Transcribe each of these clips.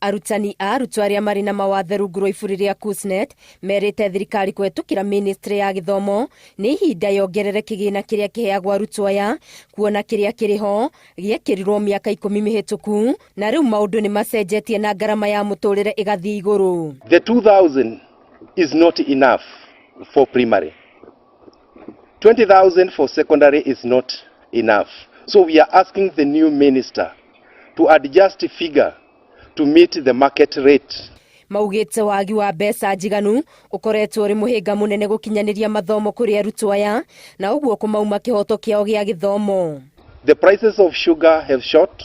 Arutani a arutwo arĩa marĩ na mawathe rungu rwa iburi rĩa KUSNET merĩte thirikari kũhetũkĩra ministry ya gĩthomo nĩ ihinda yongerere kĩgĩna kĩrĩa kĩheagwo arutwo aya, kuona kĩrĩa kĩrĩ ho gĩekĩrirwo mĩaka 10 mĩhĩtũku na rĩu maũndũ nĩ macenjetie na ngarama ya mũtũrĩre ĩgathiĩ igũrũ. The 2000 is not enough for primary. 20,000 for secondary is not enough. So we are asking the new minister to adjust figure to meet the market rate. Maugĩte wagi wa mbeca njiganu ũkoretwo ũrĩ mũhĩnga mũnene gũkinyanĩria mathomo kũrĩ arutwo aya na ũguo kũmauma kĩhoto kĩao gĩa gĩthomo. The prices of sugar have shot.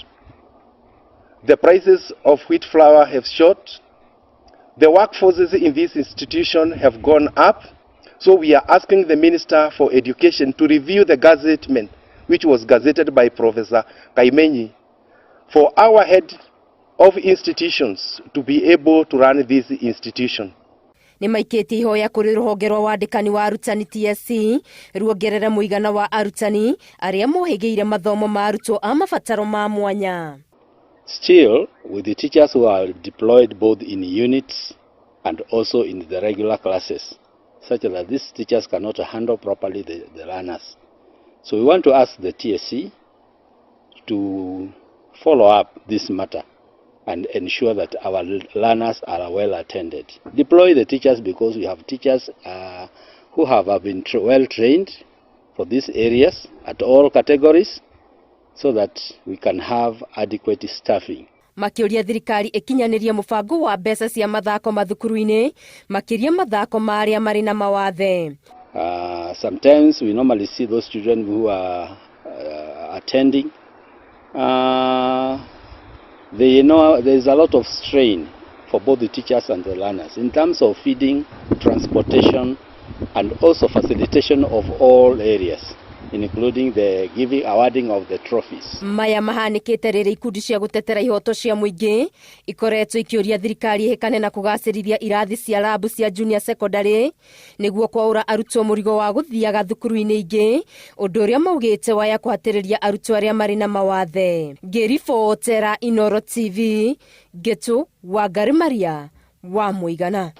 The prices of wheat flour have shot. The workforces in this institution have gone up. So we are asking the Minister for Education to review the gazettement, which was gazetted by Professor Kaimenyi, for our head of institutions to be able to run this institution. Nĩ maikĩtie ihoya kũrĩ rũhonge rwa wandĩkani wa arutani TSC ruongerere mũigana wa arutani arĩa mohĩgĩire mathomo ma arutwo a mabataro ma mwanya. Still, with the teachers who are deployed both in units and also in the regular classes, such that these teachers cannot handle properly the learners. So we want to ask the TSC to follow up this matter and ensure that our learners are well attended. Deploy the teachers because we have teachers who have been well trained for these areas at all categories so that we can have adequate staffing. Makĩũria thirikari ĩkinyanĩrie mũbango wa mbeca cia mathako mathukuru-inĩ, makĩria mathako ma arĩa marĩ na mawathe. Sometimes we normally see those children who are attending. They know there is a lot of strain for both the teachers and the learners in terms of feeding, transportation, and also facilitation of all areas, including the giving, awarding of the trophies. Maya mahanĩkĩte rĩrĩa ikundi cia gũtetera ihoto cia mũingĩ ikoretwo ikĩũria thirikari ĩhĩkane na kũgacĩrithia irathi cia rabu cia junior secondary nĩguo kwaũra arutwo mũrigo wa gũthiaga thukuru-inĩ ingĩ, ũndũ ũrĩa maugĩte waya kũhatĩrĩria arutwo arĩa marĩ na mawathe. Ngĩribotera Inoro TV, Ngĩtũ Wangari Maria wa Mũigana.